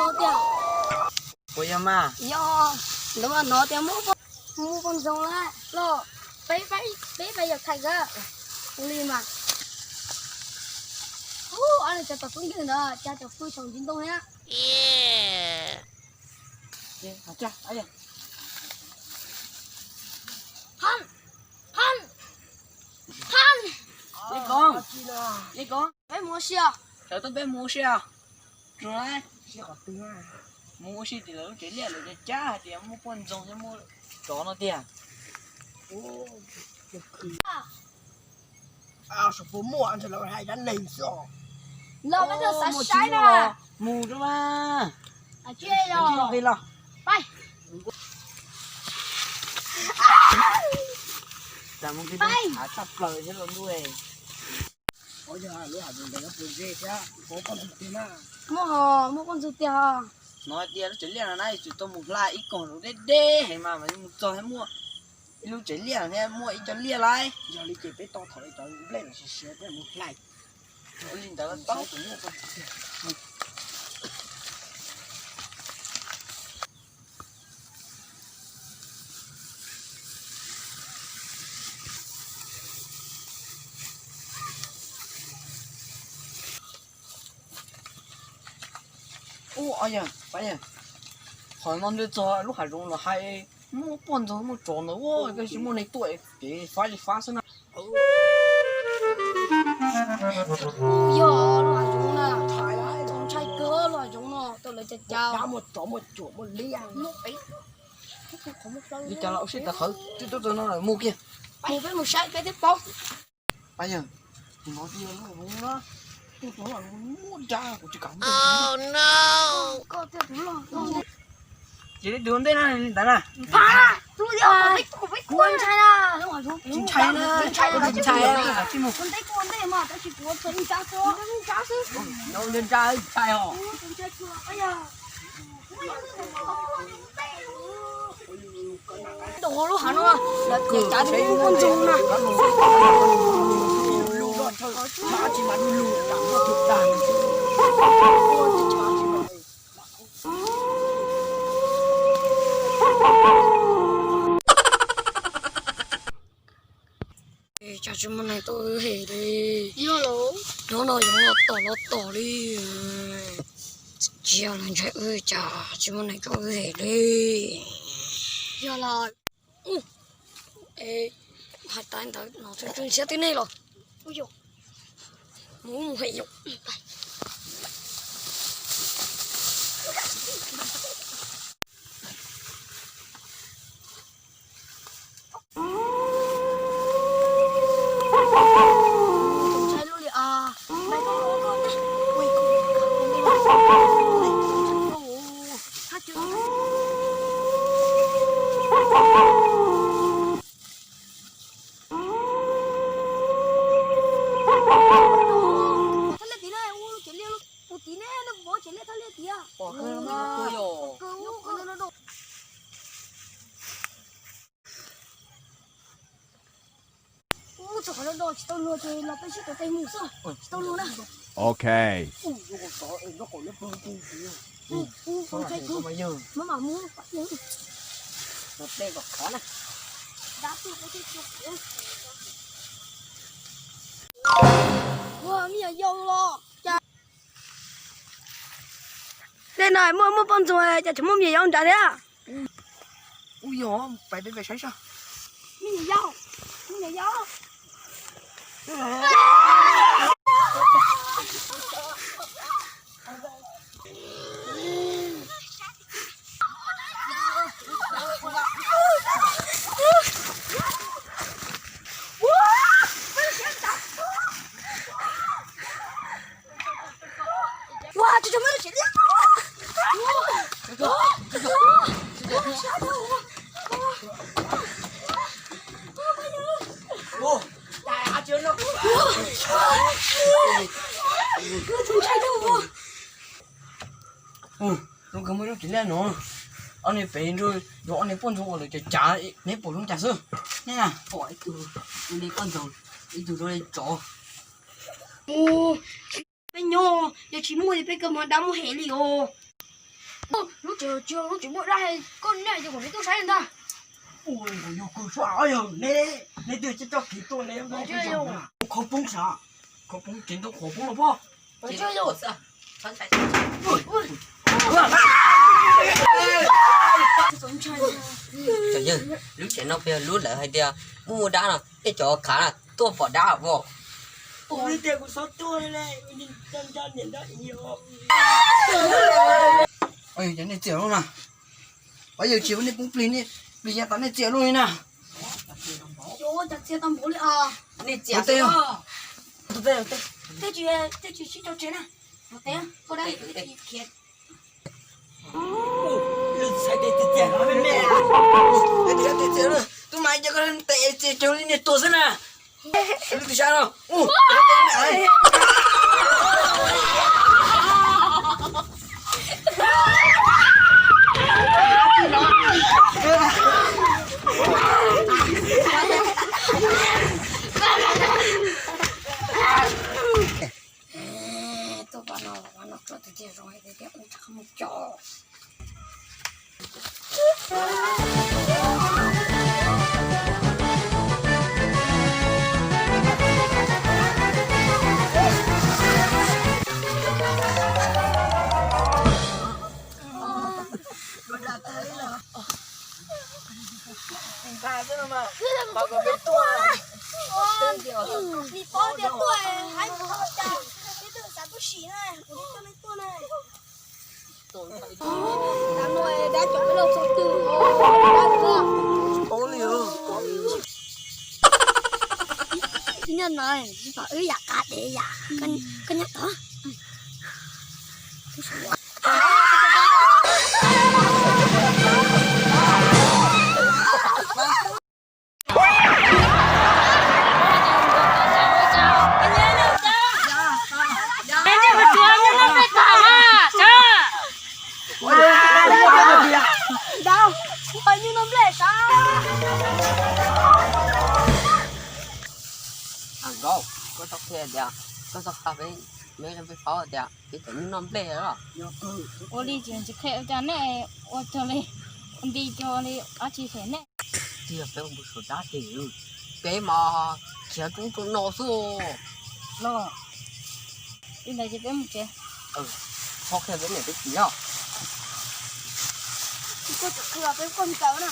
Tias, puas yog mas? Yog, ntawd mas hnov tias muaj poj ntxoog lawm los, peb, peb, peb yuav thaiv kawg li mas. Ub, ob niag cov tom tub nkeeg ntawd cas cov pw saum ntsis ntoo thiab. Pheej, pheej, pheej. Peb mus ua si os. Sawv tuaj peb mus ua si os. Tsuas mus ua si tim lawv lub tsev liaj lawv cov cab hais tias muaj poj ntxoog thiab muaj tsov no tiag. Los peb twb xav saib na. Mus rau mas. Los. Txaj plaws thiab los ntuj. Muaj ho, muaj poj ntxoog tiag. Hnov hais tias lub tsev liaj no na yuav tsum tau mus hla ib koog zoov deb deb heev mas mas mus txog thiab muaj ib lub tsev liaj thiab muaj ib co liaj lawm. Yog li ces peb tau thaum cov nplej no siav siav peb mus hla. Ua li ntawd tau. Ub, yog, qhov no nws txog lub hav zoov los hais muaj poj ntxoog muaj tsov ntawd ua, koj tsis muaj neeg tuaj kev fab li fab xwb na. Yog lub hav zoov na, txaus ntshai kawg lub hav zoov no, tau lawv cas cas. Li cas los ua si, tawm qhawv twb tuaj txog no lawm, mus kiag. Mus peb mus saib peb thiaj paub. Pab yawg, kuv hnov tias lub hav zoov na, tuaj txog lub hav zoov muaj dab, kuv tsis kam mus. Ces li tus ua ntej na li ntawd na. Tsis ntshai na, tsis ntshai, tsis ntshai, tsis mus. Ntshai os. Ntau hauv lub hav no lawv tias cav tus muaj poj ntxoog na. Cas tsis muaj neeg tuaj wb hem li. Hnub no yuav los tom los tom li. Tsis yog lawv ntshai wb cas tsis muaj neeg tuaj wb hem li. Yog lawm. Hais tas ntawd no tseem tsw ntsiab tib neeg los. Mus mus hem yom. Ub, txog qhov no do tsis tau luag ces los peb sib tau tej mus xwb, tsis tau luag na. Ok. Ub, ub, ub, ntshai kawg, maj mam mus. Ua, me nyuam yaus los cas. Tej no muaj muaj poj ntxoog cas tseem muaj me nyuam yaus nrad thiab. Ub, yog, pais peb pais saib saib. Me nyuam yaus, me nyuam yaus. Ua, tsis tau muaj tsev liaj. Zoo kawg muaj lub tsev liaj no. Ob niag pem nrog ob niag poj ntxoog uas lawv cav cav, neb pom zoo cas xwb? Neb pom ib tug li poj ntxoog, ib tug zoo li tsov. Peb nyob, yog tsis muaj peb kawg mas dab muaj hem li os. Lub tsev tsis yog lub tsev muaj dab, koj niam yog kom neb tuaj saib ntag. Ua, yog kuv suav yog neb, neb twb tsis tau kev tuaj, neb qhov poob sav, qhov poob tsev ntoo qhov poob los pob. Lub tsev no puas yog lub lawv hais tias muaj dab no, nej cov khav na tuaj pom dab os. Cov nej txias lub na, pab yawg tsis ua nej poob plig, nej plig yav tas nej txias lub li na. Tej tsis sib tso tsev na. Tub mas cia koj tes txias cog li niag tuag xwb na. Lub tib sab no. Tuaj pab no los pab no, tsuas tiag tiag zoo hais tias ua rau qhov mus coj. Nqa xwb no mas, nqa kom peb tuaj. Tsis paub tias tuaj hais mus ua cas, peb twb xav tuaj sim na, kuv twb coj nej tuaj na. Dab cov peb los txog twg, dab tuaj. Tsis paub li. Tsis nyob no, wb yam qab dev yam, koj nyob tod. Nkauj, koj txhob qhia tias, koj txhob qhia peb, peb paub tias peb cov nyuj noj nplej los? Ua li ces tsis qhia ua cas nej ua cuag li, nti cuag li dab tsi phem nej. Tsis yog peb ua npau suav dab tsi, peb mas khiav rau ub rau no xwb. Los, li ntawd ces peb mus tsev. Txhob qhia peb niam peb txiv os. Koj tseem qhia peb koj mus tawm na.